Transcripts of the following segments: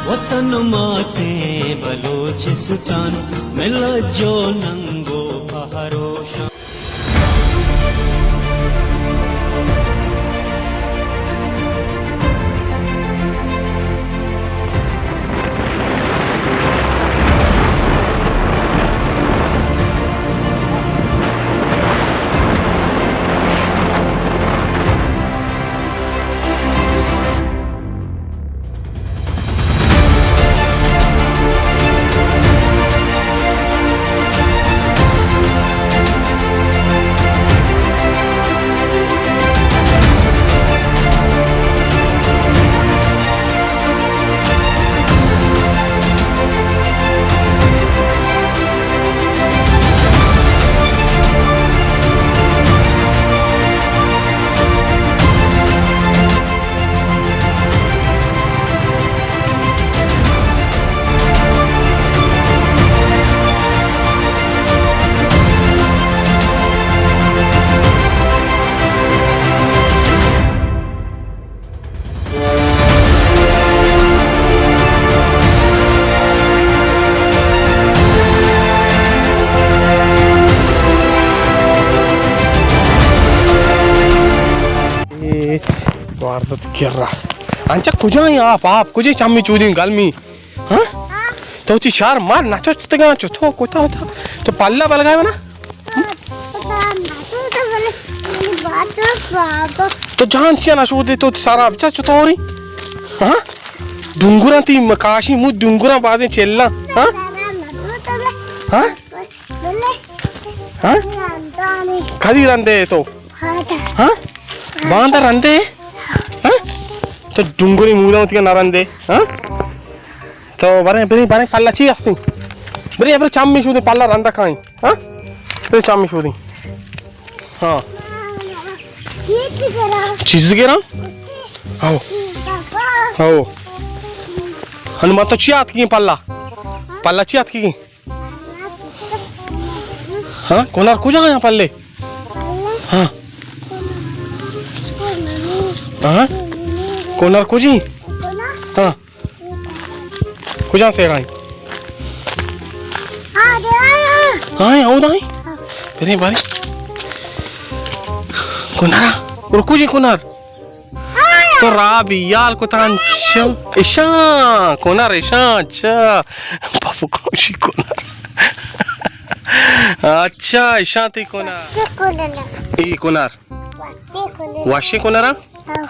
وطن ماتیں بلوچستان، ملت جو ننگو پہروشان۔ اے وارزت کرا۔ انچا کجا ایں آپ؟ آپ کجا؟ چمی چودیں گلمی۔ ہاں؟ ہاں۔ تو چی چار مار نہ چوچتگاں چو تو کوتا ہوتا؟ تو پلہ بلگائے ونا؟ تو جان چیا نہ شودے تو سارا بچا چطوری؟ ہاں؟ ڈنگراں تی مکاشی مو ڈنگراں بازیں چلاں۔ ہاں؟ ہاں؟ ہاں؟ کدی رندے تو؟ ہاں؟ باندا رندے؟ ہاں؟ تو ڈنگری مولا ہوتی نہ رندے؟ ہاں؟ تو برے، برے، برے، پلا چی ہستی؟ برے، برے، چامی شودی پلا رندا کائیں۔ ہاں؟ برے، چامی شودی۔ ہاں۔ چیز گرا؟ ہاں۔ ہاں۔ ہنو ما تو چی آتکی پلا؟ پلا چی آتکی؟ ہاں، کنر کجا آیا پلے؟ ہاں۔ ہاں؟ کنر کجی؟ ہاں۔ کجا سے رہی؟ ہاں، او دائی۔ برے بارے۔ کنرا، اور کجی کنر؟ تو رابی یال کتان چا؟ اشاں، کنر اشاں، چا؟ بابو کوشی کنر۔ اچھا، اشاں تی کنر۔ ای کنر۔ وشی کنرا؟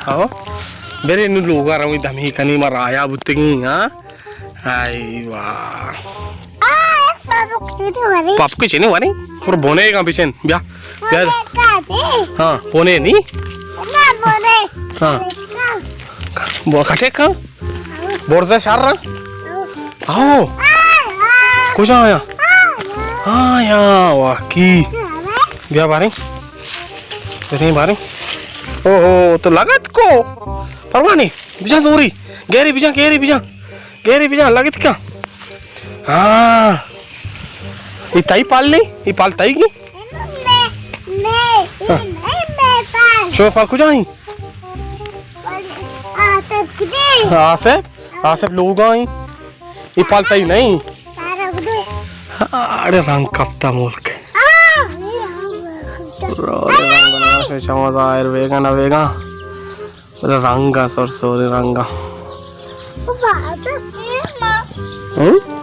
ہاں۔ برے نو لوگا روی دمی کنی ما رایا بوتگی، ہاں؟ آئی واہ۔ پاپکو چنے واری؟ اور بونے گا پیچھن۔ بیا۔ بیا۔ ہاں، بونے نی؟ ہاں۔ بو کٹے کا؟ بورزا شار را؟ آؤ۔ کجا آیا؟ آیا، واقعی۔ بیا بارے۔ بیا بارے۔ او ہو، تو لگت کو؟ پروانی۔ بجا دوری۔ گیری بجا، گیری بجا۔ گیری بجا، لگت کا؟ ہاں۔ ای تئی پال نہیں؟ ای پال تئی کی؟ ہاں۔ شو پال کجا ہیں؟ آصف؟ آصف لوگا ہیں۔ ای پال تئی نہیں؟ اڑے رنگ کپتا ملک۔ رنگ بنا شما ظاہر بیگا نہ بیگا۔ رنگا سر سوری رنگا۔ ہاں؟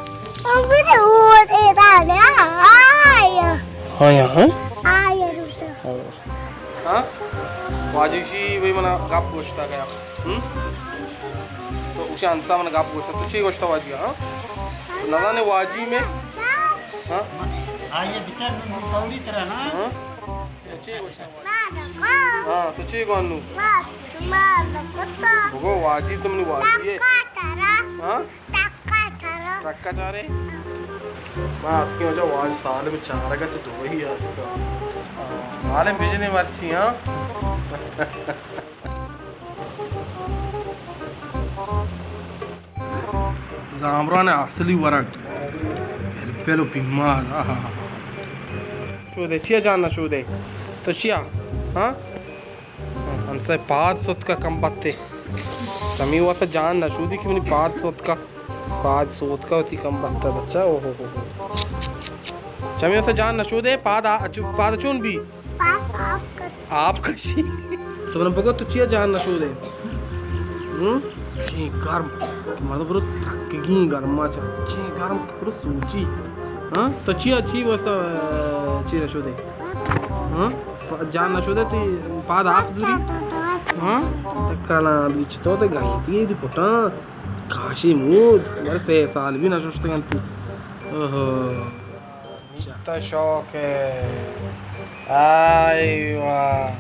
ہاں، ہاں۔ ہاں؟ واجی شی بھئی منا گپ گوشتا گیا۔ ہم؟ تو اسے انسا من گپ گوشتا۔ تو چی گوشتا واجی؟ ہاں؟ نزانے واجی میں؟ ہاں؟ آئیے بچار میں ممتوری ترا نا۔ ہاں؟ تو چی گوشتا؟ ہاں، تو چی گون نو؟ بگو واجی تو منی واجی ہے۔ ہاں؟ ٹکا چارے؟ ما اتکیں واجہ واج سالم چارگا چہ دوئی اتکا۔ ہاں، سالم بجنے مرچی، ہاں؟ زامران اصلی ورگ۔ پلو پیمال، آہا۔ چودے، چیا جان نہ چودے؟ تو چیا؟ ہاں؟ انسے پاد ستکا کم بتے۔ سمی واسا جان نہ چودی کہ منی پاد ستکا۔ پاد سوتکا وتی کم بخت ءَ بچا، او ہو ہو ہو۔ چمی واسطہ جان نشودے، پاد آ-، چ-، پاد چون بی؟ پاد آپ کش۔ آپ کشی۔ تو من بگو تو چیا جان نشودے؟ ہم؟ چی گرم۔ مردم برو تکگی گرما چا۔ چی گرم برو سوچی۔ ہاں؟ تو چیا چی واسطہ، آ، چی نشودے؟ ہاں؟ پ-، جان نشودے تی پاد آپ زوری؟ ہاں؟ کلا بیچ تو تے گئی تی دی پٹا۔ کاشی مود، یار، سے سال بی نہ ششتگ انت۔ اوہو۔ تا شوق ہے۔ آئی واہ۔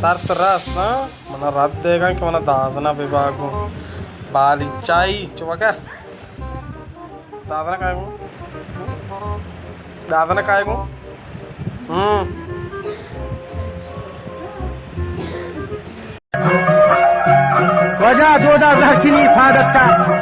سر تو رس، ہاں؟ منا رد دیگا کہ منا دازنا بباگو۔ بالی چائی، چو بکا۔ دازنا کائے گو؟ دازنا کائے گو؟ ہم۔ واجہ دودا زہر چنی پادتا۔